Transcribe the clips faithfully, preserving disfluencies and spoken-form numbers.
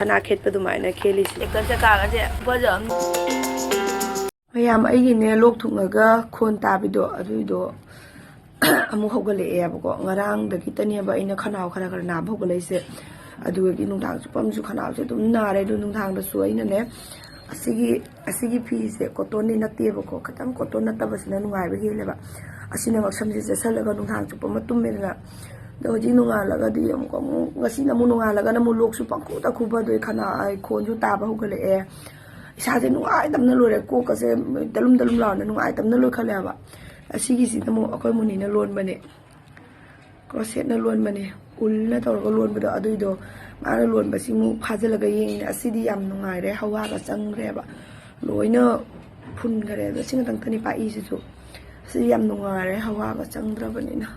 ꯁꯅꯥ ꯈꯦꯠꯄ ꯑꯗꯨꯃꯥꯏꯅ ꯈꯦꯠꯂꯤꯁꯦ꯫ ꯁꯥꯏꯀꯜ ꯆꯀꯥꯒꯁꯦ ꯐꯖꯕꯅꯤ꯫ ꯃꯌꯥꯝ, ꯑꯩꯒꯤꯅꯦ, ꯂꯣꯛ ꯊꯨꯡꯉꯒ ꯈꯣꯟ ꯇꯥꯕꯤꯗꯣ, ꯑꯗꯨꯏꯗꯣ ꯑꯃꯨꯛ ꯍꯧꯒꯠꯂꯛꯑꯦꯕꯀꯣ꯫ ꯉꯔꯥꯡꯗꯒꯤꯇꯅꯦꯕ ꯑꯩꯅ ꯈꯅꯥꯎ ꯈꯔ ꯈꯔ ꯅꯥꯕ ꯍꯧꯒꯠꯂꯛꯏꯁꯦ꯫ ꯑꯗꯨꯗꯒꯤ ꯅꯨꯡꯗꯥꯡ ꯆꯨꯞꯄꯝꯁꯨ ꯈꯅꯥꯎꯁꯦ ꯑꯗꯨꯝ ꯅꯥꯔꯦ꯫ ꯑꯗꯨ ꯅꯨꯡꯗꯥꯡꯗꯁꯨ ꯑꯩꯅꯅꯦ, ꯑꯁꯤꯒꯤ, ꯑꯁꯤꯒꯤ ꯐꯤꯁꯦ ꯀꯣꯇꯣꯟꯗꯤ ꯅꯠꯇꯦꯕꯀꯣ, ꯈꯤꯇꯪ ꯀꯣꯇꯣꯟ ꯅꯠꯇꯕꯁꯤꯅ ꯅꯨꯡꯉꯥꯏꯕ ꯍꯦꯜꯂꯦꯕ꯫ ꯑꯁꯤꯅ ꯉꯛꯁꯝꯁꯦ ꯆꯦꯠꯁꯜꯂꯒ ꯅꯨꯡꯗꯥꯡ ꯆꯨꯞꯄ ꯑꯃ ꯇꯨꯝꯃꯦꯗꯅ, ꯑꯗꯣ ꯍꯧꯖꯤꯛ ꯅꯣꯡꯉꯥꯜꯂꯒꯗꯤ ꯑꯃꯨꯛ, ꯑꯃꯨꯛ, ꯉꯁꯤꯅ ꯑꯃꯨꯛ ꯅꯣꯡꯉꯥꯜꯂꯒꯅ ꯑꯃꯨꯛ ꯂꯣꯛꯁꯨ ꯄꯪꯈꯨꯗ ꯈꯨꯕ, ꯑꯗꯨꯒꯤ ꯈꯅꯥ-, ꯑꯩ ꯈꯣꯟꯁꯨ ꯇꯥꯕ ꯍꯧꯒꯠꯂꯛꯑꯦ꯫ ꯏꯁꯥꯁꯦ ꯅꯨꯡꯉꯥꯏꯇꯕꯅ ꯂꯣꯏꯔꯦ, ꯀꯣꯛꯀꯁꯦ ꯇꯂꯨꯝ ꯇꯂꯨꯝ ꯂꯥꯎꯅ ꯅꯨꯡꯉꯥꯏꯇꯕꯅ ꯂꯣꯏꯈꯠꯂꯦꯕ꯫ ꯑꯁꯤꯒꯤꯁꯤꯅ ꯑꯃꯨꯛ ꯑꯩꯈꯣꯏ ꯃꯨꯅꯤꯅ ꯂꯣꯟꯕꯅꯦ, ꯀ꯭ꯔꯣꯁꯦꯠꯅ ꯂꯣꯟꯕꯅꯦ, ꯎꯜꯅ ꯇꯧꯔꯒ ꯂꯣꯟꯕꯗꯣ, ꯑꯗꯨꯏꯗꯣ ꯃꯥꯅ ꯂꯣꯟꯕꯁꯤꯃꯨꯛ ꯐꯥꯖꯤꯜꯂꯒ ꯌꯦꯡꯉꯤꯅꯦ꯫ ꯑꯁꯤꯗꯤ ꯌꯥꯝ ꯅꯨꯡꯉꯥꯏꯔꯦ, ꯍꯋꯥꯒ ꯆꯪꯈ꯭ꯔꯦꯕ, ꯂꯣꯏꯅ ꯐꯨꯟꯈ꯭ꯔꯦ꯫ ꯑꯗꯣ ꯁꯤ ꯉꯥꯛꯇꯪꯇꯅꯤ ꯄꯥꯛꯏꯁꯤꯁꯨ꯫ ꯑꯁꯤꯗꯤ ꯌꯥꯝ ꯅꯨꯡꯉꯥꯏꯔꯦ, ꯍꯋꯥꯒ ꯆꯪꯗ꯭ꯔꯕꯅꯤꯅ꯫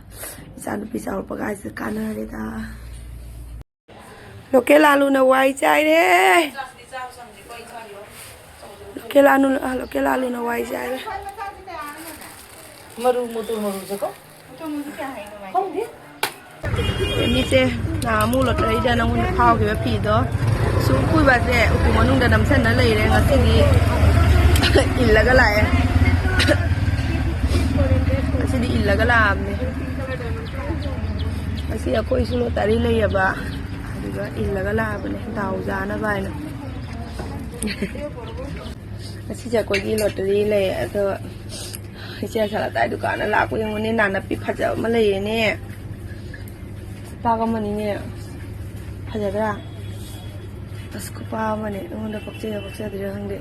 ꯏꯆꯥꯅꯨꯄꯤ ꯆꯥꯎꯔꯛꯄꯒ ꯍꯥꯏꯁꯦ ꯀꯥꯟꯅꯔꯦꯗ꯫ ꯂꯣꯀꯦꯜ ꯑꯥꯂꯨꯅ ꯋꯥꯏ ꯆꯥꯏꯔꯦ꯫ ꯂꯣꯀꯦꯜ ꯑꯥꯂꯨ, ꯑ, ꯂꯣꯀꯦꯜ ꯑꯥꯂꯨꯅ ꯋꯥꯏ ꯆꯥꯏꯔꯦ꯫ ꯃꯔꯨ, ꯃꯣꯇꯣꯔ ꯃꯔꯨꯁꯦꯀꯣ? ꯈꯪꯗꯦ꯫ ꯃꯤꯁꯦ ꯅꯍꯥꯟꯃꯨꯛ ꯂꯣꯇꯔꯤꯗ ꯅꯪꯉꯣꯟꯗ ꯐꯥꯎꯈꯤꯕ ꯐꯤꯗꯣ ꯁꯨꯝ ꯀꯨꯏꯕꯁꯦ ꯎꯄꯨ ꯃꯅꯨꯡꯗ ꯅꯝꯁꯟꯅ ꯂꯩꯔꯦ꯫ ꯉꯁꯤꯗꯤ ꯏꯜꯂꯒ ꯂꯥꯛꯑꯦ꯫ ꯉꯁꯤꯗꯤ ꯏꯜꯂꯒ ꯂꯥꯛꯑꯕꯅꯦ꯫ ꯉꯁꯤ ꯑꯩꯈꯣꯏꯁꯨ ꯂꯣꯇꯔꯤ ꯂꯩꯌꯦꯕ, ꯑꯗꯨꯒ ꯏꯜꯂꯒ ꯂꯥꯛꯑꯕꯅꯦ, ꯗꯥꯎ ꯌꯥꯅꯕ ꯍꯥꯏꯅ꯫ ꯉꯁꯤꯁꯦ ꯑꯩꯈꯣꯏꯒꯤ ꯂꯣꯇꯔꯤ ꯂꯩ, ꯑꯗꯣ ꯏꯆꯦ ꯁꯂꯥꯇꯥꯏ ꯗꯨꯀꯥꯟꯗ ꯂꯥꯛꯄ ꯌꯦꯡꯉꯨꯅꯦ, ꯅꯥꯅꯞꯄꯤ ꯐꯖꯕ ꯑꯃ ꯂꯩꯌꯦꯅꯦ꯫ ꯈꯨꯄꯥꯛ ꯑꯃꯅꯤꯅꯦ꯫ ꯐꯖꯗ꯭ꯔꯥ? ꯑꯁ, ꯈꯨꯄꯥꯛ ꯑꯃꯅꯦ꯫ ꯑꯩꯉꯣꯟꯗ ꯄꯛꯆꯩꯔꯥ ꯄꯛꯆꯗ꯭ꯔꯤꯔꯥ ꯈꯪꯗꯦ꯫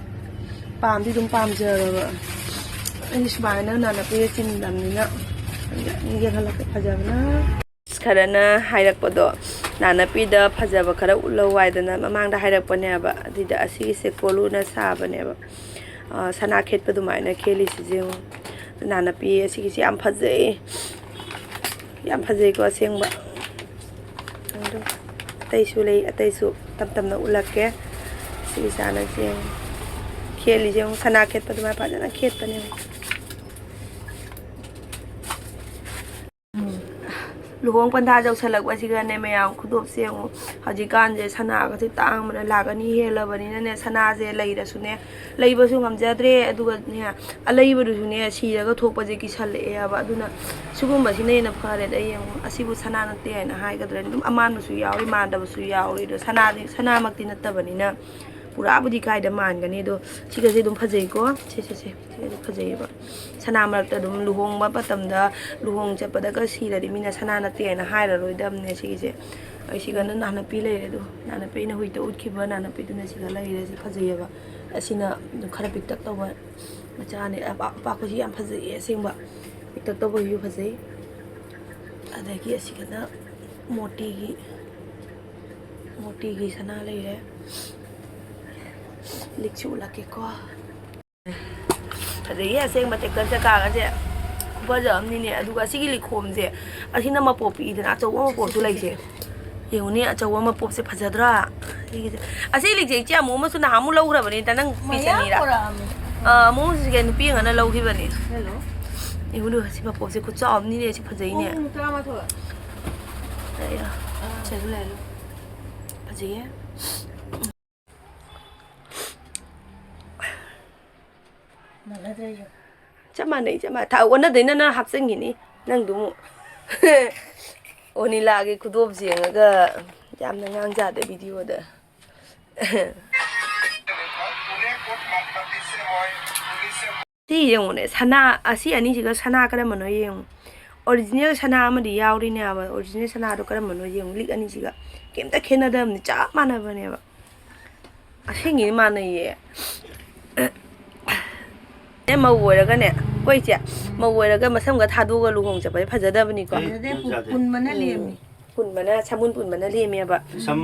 ꯄꯥꯝꯗꯤ ꯑꯗꯨꯝ ꯄꯥꯝꯖꯔꯕ꯫ ꯑꯩꯗꯤ ꯁꯨꯃꯥꯏꯅ ꯅꯥꯅꯞꯄꯤꯒ ꯆꯤꯟꯗꯕꯅꯤꯅ꯫ ꯌꯦꯡꯍꯜꯂꯛꯀꯦ ꯐꯖꯕꯅ꯫ ꯈꯔꯅ ꯍꯥꯏꯔꯛꯄꯗꯣ, ꯅꯥꯅꯞꯄꯤꯗ ꯐꯖꯕ ꯈꯔ ꯎꯠꯂꯧ ꯍꯥꯏꯗꯅ ꯃꯃꯥꯡꯗ ꯍꯥꯏꯔꯛꯄꯅꯦꯕ꯫ ꯑꯗꯨꯏꯗ ꯑꯁꯤꯒꯤꯁꯦ ꯀꯣꯂꯨꯅ ꯁꯥꯕꯅꯦꯕ꯫ ꯑ, ꯁꯅꯥ ꯈꯦꯠꯄ ꯑꯗꯨꯃꯥꯏꯅ ꯈꯦꯠꯂꯤꯁꯤꯁꯦ ꯌꯦꯡꯉꯣ꯫ ꯅꯥꯅꯞꯄꯤ ꯑꯁꯤꯒꯤꯁꯦ ꯌꯥꯝ ꯐꯖꯩ꯫ ꯌꯥꯝ ꯐꯖꯩꯀꯣ ꯑꯁꯦꯡꯕ꯫ ꯑꯗꯣ ꯑꯇꯩꯁꯨ ꯂꯩ, ꯑꯇꯩꯁꯨ ꯇꯞ ꯇꯞꯅ ꯎꯠꯂꯛꯀꯦ꯫ ꯁꯤ ꯏꯆꯥꯅ ꯌꯦꯡꯉꯣ꯫ ꯈꯦꯠꯂꯤꯁꯦ ꯌꯦꯡꯉꯣ, ꯁꯅꯥ ꯈꯦꯠꯄ ꯑꯗꯨꯃꯥꯏꯅ ꯐꯖꯅ ꯈꯦꯠꯄꯅꯦ꯫ ꯂꯨꯍꯣꯡ ꯄꯟꯊꯥ ꯌꯧꯁꯜꯂꯛꯄꯁꯤꯒꯅꯦ ꯃꯌꯥꯝ, ꯈꯨꯗꯣꯞꯁꯦ ꯌꯦꯡꯉꯨ꯫ ꯍꯧꯖꯤꯛꯀꯥꯟꯁꯦ ꯁꯅꯥꯒꯁꯦ ꯇꯥꯡꯕꯅ ꯂꯥꯛ ꯑꯅꯤ ꯍꯦꯜꯂꯕꯅꯤꯅꯅꯦ, ꯁꯅꯥꯁꯦ ꯂꯩꯔꯁꯨꯅꯦ, ꯂꯩꯕꯁꯨ ꯉꯝꯖꯗ꯭ꯔꯦ꯫ ꯑꯗꯨꯒꯅꯦ, ꯑꯂꯩꯕꯗꯨꯁꯨꯅꯦ, ꯁꯤꯔꯒ ꯊꯣꯛꯄꯁꯦ ꯀꯤꯁꯜꯂꯛꯑꯦ ꯍꯥꯏꯕ꯫ ꯑꯗꯨꯅ ꯁꯤꯒꯨꯝꯕꯁꯤꯅ ꯍꯦꯟꯅ ꯐꯔꯦꯗ꯫ ꯑꯩ ꯌꯦꯡꯉꯨ, ꯑꯁꯤꯕꯨ ꯁꯅꯥ ꯅꯠꯇꯦ ꯍꯥꯏꯅ ꯍꯥꯏꯒꯗ꯭ꯔꯥ? ꯑꯗꯨꯝ ꯑꯃꯥꯟꯕꯁꯨ ꯌꯥꯎꯔꯤ, ꯃꯥꯟꯗꯕꯁꯨ ꯌꯥꯎꯔꯤ꯫ ꯑꯗꯣ ꯁꯅꯥꯗꯤ, ꯁꯅꯥꯃꯛꯇꯤ ꯅꯠꯇꯕꯅꯤꯅ ꯄꯨꯔꯥꯕꯨꯗꯤ ꯀꯥꯏꯗ ꯃꯥꯟꯒꯅꯤ꯫ ꯑꯗꯣ ꯁꯤꯒꯁꯦ ꯑꯗꯨꯝ ꯐꯖꯩꯀꯣ꯫ ꯁꯦ, ꯁꯦ, ꯁꯦ, ꯁꯤꯒꯁꯦ ꯐꯖꯩꯌꯦꯕ꯫ ꯁꯅꯥ ꯃꯔꯛꯇ ꯑꯗꯨꯝ ꯂꯨꯍꯣꯡꯕ ꯃꯇꯝꯗ, ꯂꯨꯍꯣꯡ ꯆꯠꯄꯗꯒ ꯁꯤꯔꯗꯤ ꯃꯤꯅ ꯁꯅꯥ ꯅꯠꯇꯦ ꯍꯥꯏꯅ ꯍꯥꯏꯔꯔꯣꯏꯗꯕꯅꯦ ꯁꯤꯒꯤꯁꯦ꯫ ꯑꯩ ꯁꯤꯒꯅ ꯅꯥꯅꯞꯄꯤ ꯂꯩꯔꯦ ꯑꯗꯣ, ꯅꯥꯅꯞꯄꯤ ꯑꯩꯅ ꯍꯨꯏꯗ ꯎꯠꯈꯤꯕ ꯅꯥꯅꯞꯄꯤꯗꯨꯅ ꯁꯤꯒ ꯂꯩꯔꯦ꯫ ꯁꯤ ꯐꯖꯩꯌꯦꯕ꯫ ꯑꯁꯤꯅ ꯑꯗꯨꯝ ꯈꯔ ꯄꯤꯛꯇꯛ ꯇꯧꯕ ꯃꯆꯥꯅꯦ꯫ ꯑꯄꯥꯛ ꯑꯄꯥꯛꯄꯁꯤ ꯌꯥꯝ ꯐꯖꯩꯌꯦ ꯑꯁꯦꯡꯕ꯫ ꯄꯤꯛꯇꯛ ꯇꯧꯕꯁꯤꯁꯨ ꯐꯖꯩ꯫ ꯑꯗꯒꯤ ꯑꯁꯤꯒꯅ ꯃꯣꯇꯤꯒꯤ, ꯃꯣꯇꯤꯒꯤ ꯁꯅꯥ ꯂꯩꯔꯦ꯫ ꯂꯤꯛꯁꯨ ꯎꯠꯂꯛꯀꯦꯀꯣ꯫ ꯐꯖꯩꯌꯦ ꯑꯁꯦꯡꯕ ꯇꯦꯛꯇꯔ ꯆꯀꯥꯒꯁꯦ꯫ ꯈꯨꯐꯖ ꯑꯃꯅꯤꯅꯦ꯫ ꯑꯗꯨꯒ ꯑꯁꯤꯒꯤ ꯂꯤꯛꯈꯣꯝꯁꯦ, ꯑꯁꯤꯅ ꯃꯄꯣꯞ ꯄꯤꯛꯏꯗꯅ, ꯑꯆꯧꯕ ꯃꯄꯣꯞꯁꯨ ꯂꯩꯁꯦ꯫ ꯌꯦꯡꯉꯨꯅꯦ, ꯑꯆꯧꯕ ꯃꯄꯣꯞꯁꯦ ꯐꯖꯗ꯭ꯔꯥ? ꯁꯤꯒꯤꯁꯦ, ꯑꯁꯤ ꯂꯤꯛꯁꯦ ꯏꯆꯦ ꯑꯃꯨꯛ ꯑꯃꯁꯨ ꯅꯍꯥꯟꯃꯨꯛ ꯂꯧꯈ꯭ꯔꯕꯅꯦ꯫ ꯅꯪ ꯄꯤꯁ ꯃꯌꯥꯝ ꯑꯅꯤꯔꯥ? ꯄꯣꯔꯛꯑꯝꯃꯦ꯫ ꯑꯥ, ꯑꯃꯨꯛ ꯁꯤꯁꯦ ꯅꯨꯄꯤ ꯑꯃꯅ ꯂꯧꯈꯤꯕꯅꯦ꯫ ꯍꯦꯜꯂꯣ꯫ ꯌꯦꯡꯉꯨꯅꯦ, ꯁꯤ ꯃꯄꯣꯞꯁꯦ ꯈꯨꯠꯆꯥꯎ ꯑꯃꯅꯤꯅꯦ꯫ ꯁꯤ ꯐꯖꯩꯅꯦ꯫ ꯄꯨꯡ ꯇꯔꯥꯃꯥꯊꯣꯏ꯫ ꯑꯌꯥ꯫ ꯑꯥ, ꯂꯩꯌꯨ, ꯂꯩꯌꯨ꯫ ꯐꯖꯩꯌꯦ꯫ ꯃꯥꯟꯅꯗ꯭ꯔꯦ ꯑꯩꯁꯨ꯫ ꯆꯞ ꯃꯥꯟꯅꯩ, ꯆꯞ ꯃꯥꯟꯅꯩ꯫ ꯊꯥ ꯑꯣꯟꯅꯗꯩꯅ ꯅꯪ ꯍꯥꯞꯆꯤꯟꯈꯤꯅꯤ, ꯅꯪꯗꯨ ꯑꯃꯨꯛ꯫ ꯑꯣꯅꯤꯂꯥꯒꯤ ꯈꯨꯗꯣꯞ ꯌꯦꯡꯉꯒ ꯌꯥꯝꯅ ꯉꯥꯡꯖꯥꯗꯦ ꯚꯤꯗꯤꯑꯣꯗ꯫ ꯁꯤ ꯌꯦꯡꯉꯨꯅꯦ, ꯁꯅꯥ ꯑꯁꯤ ꯑꯅꯤꯁꯤꯒ ꯁꯅꯥ ꯀꯔꯝꯕꯅꯣ ꯌꯦꯡꯉꯨ꯫ ꯑꯣꯔꯤꯖꯤꯅꯦꯜ ꯁꯅꯥ ꯑꯃꯗꯤ ꯌꯥꯎꯔꯤꯅꯦ ꯍꯥꯏꯕ꯫ ꯑꯣꯔꯤꯖꯤꯅꯦꯜ ꯁꯅꯥꯗꯣ ꯀꯔꯝꯕꯅꯣ ꯌꯦꯡꯉꯨ꯫ ꯂꯤꯛ ꯑꯅꯤꯁꯤꯒ ꯀꯩꯝꯇ ꯈꯦꯠꯅꯗꯕꯅꯤ, ꯆꯞ ꯃꯥꯟꯅꯕꯅꯦꯕ꯫ ꯑꯁꯦꯡꯒꯤꯗꯤ ꯃꯥꯟꯅꯩꯌꯦ꯫ ꯑꯦ, ꯃꯧ ꯑꯣꯏꯔꯒꯅꯦ, ꯀꯣ ꯏꯆꯦ, ꯃꯧ ꯑꯣꯏꯔꯒ ꯃꯁꯝꯒ ꯊꯥꯗꯣꯛꯑꯒ ꯂꯨꯍꯣꯡ ꯆꯠꯄꯁꯦ ꯐꯖꯗꯕꯅꯤꯀꯣ꯫ ꯑꯦ, ꯐꯖꯗꯦ, ꯄꯨ-, ꯌꯥꯗꯦ꯫ ꯄꯨꯟꯕꯅ ꯎꯝ꯫ ꯂꯦꯝꯃꯤ꯫ ꯄꯨꯟꯕꯅ, ꯁꯃꯨꯟ ꯄꯨꯟꯕꯅ ꯂꯦꯝꯃꯦꯕ꯫ ꯁꯝ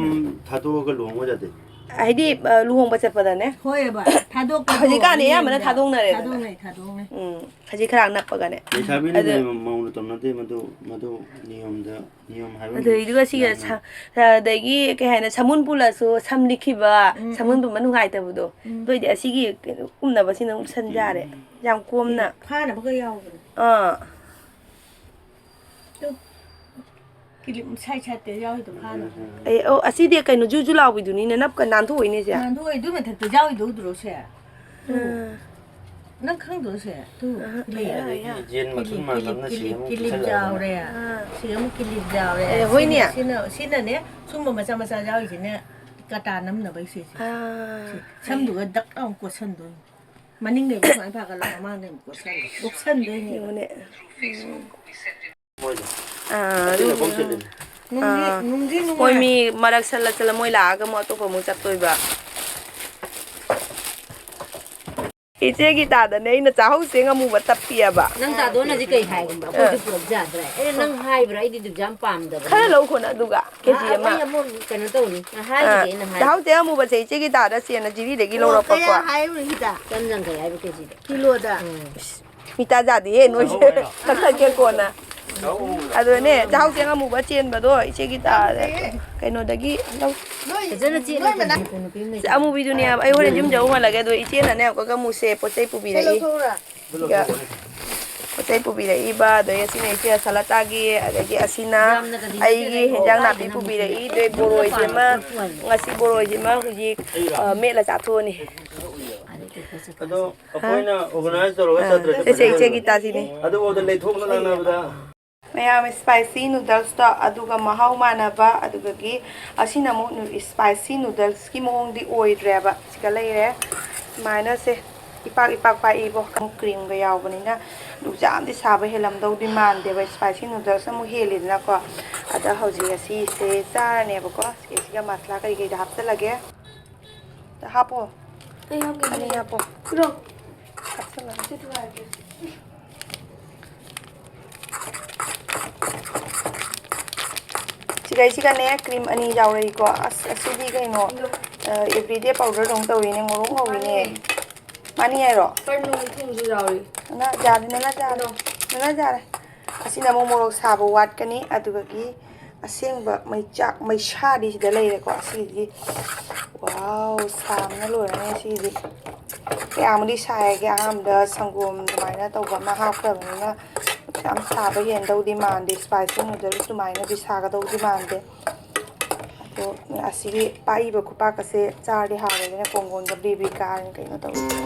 ꯊꯥꯗꯣꯛꯑꯒ ꯂꯨꯍꯣꯡꯕ ꯌꯥꯗꯦ꯫ ꯍꯥꯏꯗꯤ, ꯑ, ꯂꯨꯍꯣꯡꯕ ꯆꯠꯄꯗꯅꯦ꯫ ꯍꯣꯏꯑꯕ, ꯊꯥꯗꯣꯛꯄꯗꯣ ꯍꯧꯖꯤꯛꯀꯥꯟꯗꯤ ꯑꯌꯥꯝꯕꯅ ꯂꯦꯝꯃꯦ꯫ ꯊꯥꯗꯣꯛꯅꯔꯦꯗꯅ꯫ ꯊꯥꯗꯣꯛꯅꯩ, ꯊꯥꯗꯣꯛꯅꯩ꯫ ꯎꯝ, ꯍꯧꯖꯤꯛ ꯈꯔ ꯅꯛꯄꯒꯅꯦ꯫ ꯂꯩꯁꯥꯕꯤꯅ ꯑꯗꯨ ꯂꯦꯝꯃꯦ, ꯃꯧꯅ ꯇꯧꯅꯗꯦ ꯃꯗꯨ, ꯃꯗꯨ ꯅꯤꯌꯣꯝꯗ꯫ ꯅꯤꯌꯣꯝ ꯍꯥꯏꯕ ꯑꯃ ꯑꯗꯨꯗꯩꯗꯨꯒ ꯁꯤꯒ ꯂꯩ꯫ ꯁ-, ꯑꯗꯒꯤ ꯀꯩ ꯍꯥꯏꯅꯤ, ꯁꯃꯨꯟ ꯄꯨꯜꯂꯁꯨ ꯁꯝ ꯂꯤꯈꯤꯕ, ꯎꯝ, ꯁꯃꯨꯟ ꯎꯝ꯫ ꯄꯨꯟꯕ ꯅꯨꯡꯉꯥꯏꯇꯕꯗꯣ, ꯎꯝ꯫ ꯑꯗꯨ ꯑꯣꯏꯗꯤ ꯑꯁꯤꯒꯤ ꯀꯩꯅꯣ ꯀꯨꯝꯅꯕꯁꯤꯅ ꯑꯃꯨꯛ ꯁꯟ ꯌꯥꯔꯦ꯫ ꯎꯝ꯫ ꯌꯥꯝ ꯀꯣꯝꯅ꯫ ꯑꯦ, ꯐꯥꯅꯕꯒ ꯌꯥꯎꯕꯅꯦ꯫ ꯑꯥ꯫ ꯇꯨ꯫ ꯀꯤꯂꯤꯞ ꯁꯥꯏꯠ ꯁꯥꯏꯠꯇ ꯌꯥꯎꯔꯤꯗꯣ ꯐꯥꯅꯕ꯫ ꯑꯦ, ꯑꯣ, ꯑꯁꯤꯗꯤ ꯀꯩꯅꯣ, ꯖꯨ ꯖꯨ ꯂꯥꯎꯕꯤꯗꯨꯅꯤꯅꯦ, ꯅꯞꯀ ꯅꯥꯟꯊꯣꯛꯏꯅꯦ ꯁꯦ꯫ ꯅꯥꯟꯊꯣꯛꯑꯣꯏ, ꯑꯗꯨ ꯃꯊꯛꯇ ꯌꯥꯎꯔꯤꯗꯣ ꯎꯗ꯭ꯔꯣ ꯁꯦ? ꯎꯝ꯫ ꯅꯪ ꯈꯪꯗ꯭ꯔꯣ ꯁꯦ? ꯇꯨ, ꯑꯍ, ꯀꯤꯂꯤꯞ꯫ ꯑꯌꯥ, ꯑꯌꯥ꯫ ꯌꯦꯟ ꯃꯊꯨꯟ ꯀꯤꯂꯤꯞ, ꯃꯥꯟꯕ ꯀꯤꯂꯤꯞ, ꯑꯃꯅ ꯁꯤ ꯀꯤꯂꯤꯞ, ꯑꯃꯨꯛ ꯀꯤꯂꯤꯞ ꯄꯤꯁꯜꯂꯛꯑꯦ꯫ ꯌꯥꯎꯔꯦ꯫ ꯑꯥ꯫ ꯁꯤ ꯑꯃꯨꯛ ꯀꯤꯂꯤꯞ ꯌꯥꯎꯔꯦ꯫ ꯑꯦ, ꯍꯣꯏꯅꯦ꯫ ꯁꯤꯅ, ꯁꯤꯅ, ꯁꯤꯅꯅꯦ, ꯁꯨꯝꯕ ꯃꯆꯥ ꯃꯆꯥ ꯌꯥꯎꯔꯤꯁꯤꯅꯦ ꯀꯇꯥ ꯅꯝꯅꯕ ꯏꯁꯦ ꯁꯦ꯫ ꯑꯥ꯫ ꯁꯤ ꯁꯝꯗꯨꯒ ꯗꯛ ꯂꯥꯎ ꯀꯣꯠꯁꯟꯗꯣꯏꯅꯤ꯫ ꯃꯅꯤꯡꯗꯩ ꯁꯨꯃꯥꯏꯅ ꯐꯥꯒꯠꯂꯒ ꯃꯃꯥꯡꯗꯩ ꯑꯃꯨꯛ ꯀꯣꯠꯁꯜꯂꯦ꯫ ꯀꯣꯠꯁꯟꯗꯣꯏꯅꯦꯕ꯫ ꯌꯦꯡꯉꯨꯅꯦ꯫ ꯎꯝ꯫ ꯑꯥ, ꯑꯗꯨ, ꯅꯨꯡꯗꯤ, ꯑꯥ꯫ ꯅꯨꯡꯗꯤ ꯃꯣꯏ ꯅꯨꯡꯉꯥꯏ꯫ ꯃꯤ ꯃꯔꯛ ꯁꯠꯂ ꯁꯠꯂ ꯃꯣꯏ ꯂꯥꯛꯑꯒ ꯑꯃꯨꯛ ꯑꯇꯣꯞꯄ ꯑꯃꯨꯛ ꯆꯠꯇꯣꯏꯕ꯫ ꯏꯆꯦ ꯒꯤꯇꯥꯗꯅꯦ ꯑꯩꯅ ꯆꯥꯍꯧ ꯆꯦꯡ ꯑꯃꯨꯕ ꯇꯞꯄꯤꯑꯕ꯫ ꯅꯪ ꯇꯥꯗꯣꯟꯅꯗꯤ ꯀꯩ ꯍꯥꯏꯒꯨꯝꯕ? ꯑꯩꯈꯣꯏꯗꯤ ꯑꯥ꯫ ꯄꯨꯔꯛ ꯌꯥꯗ꯭ꯔꯦ꯫ ꯑꯩꯅ ꯅꯪ ꯍꯥꯏꯕ꯭ꯔꯥ? ꯑꯩꯗꯤ ꯑꯗꯨ ꯌꯥꯝ ꯄꯥꯝꯗꯕꯅꯦ꯫ ꯈꯔ ꯂꯧꯈꯣꯅ ꯑꯗꯨꯒ, ꯀꯦ ꯖꯤ ꯑꯥ, ꯑꯃ꯫ ꯑꯩ ꯑꯃꯨꯛ ꯀꯩꯅꯣ ꯇꯧꯅꯤ꯫ ꯍꯥꯏꯗꯨꯗꯤ ꯑꯥ꯫ ꯑꯩꯅ ꯍꯥꯏ-, ꯆꯥꯍꯧ ꯆꯦꯡ ꯑꯃꯨꯕꯁꯦ ꯏꯆꯦ ꯒꯤꯇꯥꯗ ꯆꯦꯟꯅ ꯖꯤꯔꯤꯗꯒꯤ ꯑꯣ, ꯂꯧꯔꯛꯄꯀꯣ꯫ ꯀꯌꯥ ꯍꯥꯏꯔꯤꯅꯣ ꯍꯤꯗꯥꯛ? ꯆꯥꯝ ꯌꯥꯡꯈꯩ ꯍꯥꯏꯕ ꯀꯦ ꯖꯤꯗ꯫ ꯀꯤꯂꯣꯗ? ꯎꯝ꯫ ꯏꯁ, ꯃꯤ ꯇꯥꯖꯥꯗꯦꯍꯦ ꯅꯣꯏꯁꯦ꯫ ꯆꯥꯍꯧ ꯍꯥꯏꯔꯣ? ꯀꯛꯊꯠꯀꯦ ꯀꯣꯟꯅ꯫ ꯆꯥꯍꯧ ꯑꯃꯨꯕꯗꯣ꯫ ꯑꯗꯨꯅꯦ, ꯆꯥꯍꯧ ꯆꯦꯡ ꯑꯃꯨꯕ ꯆꯦꯟꯕꯗꯣ ꯏꯆꯦ ꯒꯤꯇꯥ ꯆꯥꯍꯧꯗꯦꯍꯦ꯫ ꯀꯩꯅꯣꯗꯒꯤ ꯂꯧ-, ꯅꯣꯏ, ꯐꯖꯅ ꯆꯦꯠꯂꯤ ꯅꯣꯏ ꯃꯅꯥꯛ-, ꯀꯩꯅꯣ ꯅꯨꯄꯤ ꯑꯃ ꯂꯩꯇ꯭ꯔꯣ? ꯑꯃꯨꯕꯤꯗꯨꯅꯦ ꯍꯥꯏꯕ꯫ ꯑꯩ ꯍꯣꯔꯦꯟ ꯌꯨꯝ ꯌꯧ ꯍꯜꯂꯒꯦ꯫ ꯑꯗꯣ ꯏꯆꯦꯅꯅꯦ ꯑꯃꯨꯛꯀ ꯃꯨꯁꯦ ꯄꯣꯠ ꯆꯩ ꯁꯦ ꯄꯨꯕꯤꯔꯛꯏ꯫ ꯂꯧꯊꯣꯛꯎꯔꯥ? ꯑꯗꯨꯒ ꯄꯣꯠ ꯆꯩ ꯄꯨꯕꯤꯔꯛꯏꯕ, ꯑꯗꯒꯤ ꯑꯁꯤꯅ ꯏꯆꯦ ꯁꯂꯥꯇꯥꯒꯤ, ꯑꯗꯒꯤ ꯑꯁꯤꯅ ꯌꯥꯝꯅꯒꯗꯤ ꯑꯩꯒꯤ ꯅꯠꯇꯦꯗ, ꯍꯤꯟꯖꯥꯡ ꯅꯥꯄꯤ ꯀꯥꯏꯗꯅꯣ ꯄꯨꯕꯤꯔꯛꯏ꯫ ꯃꯨꯁꯦ? ꯑꯗꯩ ꯕꯣꯔꯣꯏꯁꯤꯃ, ꯄꯥꯟꯕ ꯉꯁꯤ ꯕꯣꯔꯣꯏꯁꯤꯃ ꯍꯧꯖꯤꯛ, ꯑ, ꯃꯦꯠꯂ ꯆꯥꯊꯣꯛꯑꯅꯤ꯫ ꯑꯗꯣ ꯑꯩꯈꯣꯏꯅ organize ꯇꯧꯔꯒ ꯑꯥ, ꯆꯠꯇ꯭ꯔꯗꯤ ꯁꯦ, ꯁꯦ, ꯐꯖꯅ ꯏꯆꯦ ꯒꯤꯇꯥꯁꯤꯅꯤ꯫ ꯑꯗꯨꯐꯥꯎꯗ ꯂꯩꯊꯣꯛꯅ ꯉꯥꯡꯅꯕꯗ꯫ ꯃꯌꯥꯝ spicy noodles ꯇꯣ ꯑꯗꯨꯒ ꯃꯍꯥꯎ ꯃꯥꯟꯅꯕ, ꯑꯗꯨꯗꯒꯤ ꯑꯁꯤꯅ ꯑꯃꯨꯛ ꯅꯨ-, spicy noodles ꯀꯤ ꯃꯑꯣꯡꯗꯤ ꯑꯣꯏꯗ꯭ꯔꯦꯕ꯫ ꯁꯤꯒ ꯂꯩꯔꯦ꯫ ꯁꯨꯃꯥꯏꯅ ꯁꯦ ꯏꯄꯥꯛ ꯏꯄꯥꯛ ꯄꯥꯛꯏꯕꯣ꯫ ꯑꯃꯨꯛ cream ꯒ ꯌꯥꯎꯕꯅꯤꯅ ꯑꯗꯨꯛ ꯌꯥꯝꯗꯤ ꯁꯥꯕ ꯍꯦꯜꯂꯝꯗꯧꯗꯤ ꯃꯥꯟꯗꯦꯕ꯫ Spicy noodles ꯑꯃꯨꯛ ꯍꯦꯜꯂꯤꯗꯅꯀꯣ꯫ ꯑꯗ ꯍꯧꯖꯤꯛ ꯑꯁꯤꯁꯦ ꯆꯥꯔꯅꯦꯕꯀꯣ꯫ ꯁꯤꯁꯤꯒ ꯃꯁꯂꯥ ꯀꯔꯤ ꯀꯔꯤꯗ ꯍꯥꯞꯆꯜꯂꯒꯦ꯫ ꯍꯥꯞꯄꯣ꯫ ꯑꯩ ꯍꯥꯞꯀꯦ꯫ ꯑꯅꯤ ꯍꯥꯞꯄꯣ꯫ ꯄꯤꯔꯛꯑꯣ꯫ ꯍꯥꯞꯆꯜꯂꯣ꯫ ꯁꯤ ꯊꯨꯒꯥꯏꯔꯒꯦ꯫ ꯁꯤꯗꯩꯁꯤꯗꯅꯦ cream ꯑꯅꯤ ꯌꯥꯎꯔꯛꯏꯀꯣ꯫ ꯑꯁ, ꯑꯁꯤꯗꯤ ꯀꯩꯅꯣ, ꯑ, everyday powder ꯗꯧꯅ ꯇꯧꯋꯤꯅꯦ, ꯉꯧꯔꯣꯛ ꯉꯧꯋꯤꯅꯦ꯫ ꯃꯥꯅꯤ꯫ ꯃꯥꯅꯤ ꯍꯥꯏꯔꯣ? ꯀꯩꯅꯣ ꯊꯨꯝꯁꯨ ꯌꯥꯎꯔꯤ꯫ ꯅꯅꯥ ꯌꯥꯔꯦ, ꯅꯅꯥ ꯌꯥꯔꯦ꯫ ꯀꯩꯅꯣ? ꯅꯅꯥ ꯌꯥꯔꯦ꯫ ꯑꯁꯤꯅ ꯑꯃꯨꯛ ꯃꯣꯔꯣꯛ ꯁꯥꯕ ꯋꯥꯠꯀꯅꯤ, ꯑꯗꯨꯗꯒꯤ ꯑꯁꯦꯡꯕ ꯃꯩꯆꯥꯛ, ꯃꯩꯁꯥꯗꯤ ꯁꯤꯗ ꯂꯩꯔꯦꯀꯣ꯫ ꯑꯁꯤꯗꯤ, wow, ꯁꯥꯕꯅ ꯂꯣꯏꯔꯅꯤ ꯁꯤꯗꯤ꯫ ꯀꯌꯥꯃꯨꯛꯗꯤ ꯁꯥꯏꯒꯦ, ꯑꯍꯥꯟꯕꯗ ꯁꯪꯒꯣꯝ ꯑꯗꯨꯃꯥꯏꯅ ꯇꯧꯕ ꯑꯃ ꯍꯥꯞꯈ꯭ꯔꯕꯅꯤꯅ ꯌꯥꯝ ꯁꯥꯕ ꯍꯦꯟꯗꯧꯗꯤ ꯃꯥꯟꯗꯦ, ꯁ꯭ꯄꯥꯏꯁꯤ ꯅꯨꯗꯜꯁ ꯑꯗꯨꯃꯥꯏꯅꯗꯤ ꯁꯥꯒꯗꯧꯗꯤ ꯃꯥꯟꯗꯦ꯫ ꯑꯗꯣ ꯑꯁꯤꯒꯤ ꯄꯥꯛꯏꯕ ꯈꯨꯄꯥꯛ ꯑꯁꯦ ꯆꯥꯔꯗꯤ ꯍꯥꯎꯔꯦꯗꯅ, ꯀꯣꯡꯒꯣꯟꯒ ꯕ꯭ꯔꯤ ꯕ꯭ꯔꯤ ꯀꯥꯔꯅ ꯀꯩꯅꯣ ꯇꯧꯔꯤꯁꯦ꯫